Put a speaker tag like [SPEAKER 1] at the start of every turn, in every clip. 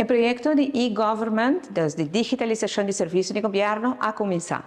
[SPEAKER 1] E proyecto di e-government, dus di digitalisacion di servicio di gobierno, a cuminsa.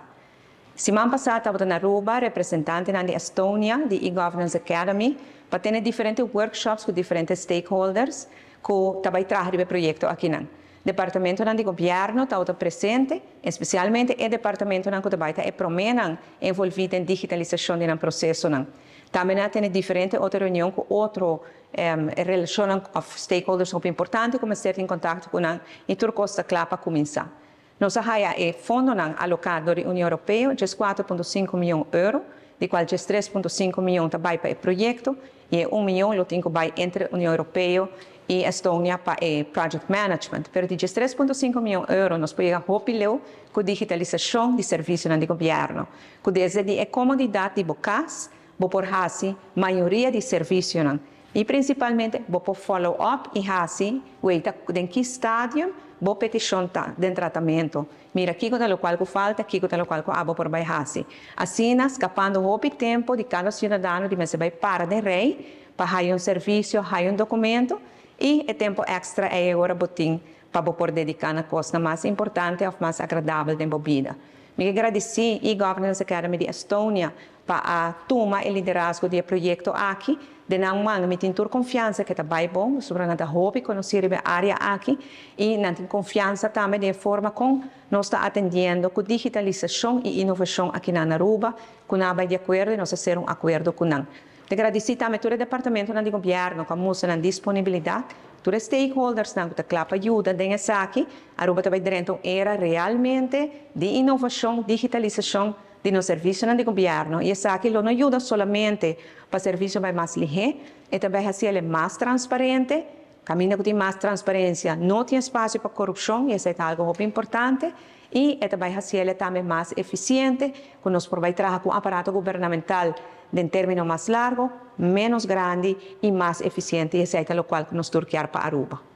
[SPEAKER 1] Siman pasa tabata na Aruba representante di Estonia, di e-Governance Academy, pa tene diferente workshops cu diferente stakeholders cu ta bay traha e proyecto aki nan. Departamento di gobierno ta presente, especialmente e departamento cu ta bay ta e prome envolvi den digitalisacion di proceso nan. Tambe tin diferente otro reunion cu otro relacion of stakeholders hopi importante cu mester tin contacto cu nan y tur cos ta cla pa cuminsa. Nos a haya e fondo nan aloca di Union Europeo, 4.5 miyon euro, di cual 3.5 miyon ta bay pa e proyecto y 1 miyon lo tin cu bay entre Union Europeo y Estonia pa e project management. Pero di 3.5 miyon euro nos por yega hopi leu cu digitalisacion di servicio di gobierno. Cu desde e comodidad di bo cas, bo por hasi mayoria di servicio nan. Y principalmente bo por follow up y hasi weta den ki stadium bo peticion ta den tratamento. Mira kico ta locual cu falta, kico ta locual cu abo por bay hasi. Asina, scapando hopi tempo di cada ciudadano di mester bay para den rij pa haya un servicio, haya un documento y e tempo extra ey awor bo tin pa por dedica na cos mas importante of mas agradabel den bida. Mi ta gradici e-Governance Academy di Estonia pa tuma e liderazgo di e proyecto aki. Den nan man, mi tin tur confiansa cu ta bay bon, sobre nan ta hopi conoci e area aki y nan tin confiansa tambe den forma con nos ta atendiendo cu digitalisacion y inovacion aki na Aruba, cu nan a bay di acuerdo y nos a cera un acuerdo cu nan. Ta gradici tambe tur departamento di gobierno cu a mustra disponibilidad, tur stakeholders nan ta cla pa yuda den esaki. Aruba tambe den un era realmente di inovacion, digitalisacion di nos servicio di gobierno y esaki no yuda solamente pa servicio bay mas lihe, y tambe haci mas transparente. Caminda cu tin mas transparencia, no tin espacio pa corupcion, y esey ta algo hopi importante, y tambe haci tambe mas eficiente, cu nos por bay traha cu aparato gubernamental den termino mas largo, menos grandi y mas eficiente, y esey ta locual nos tur kier pa Aruba.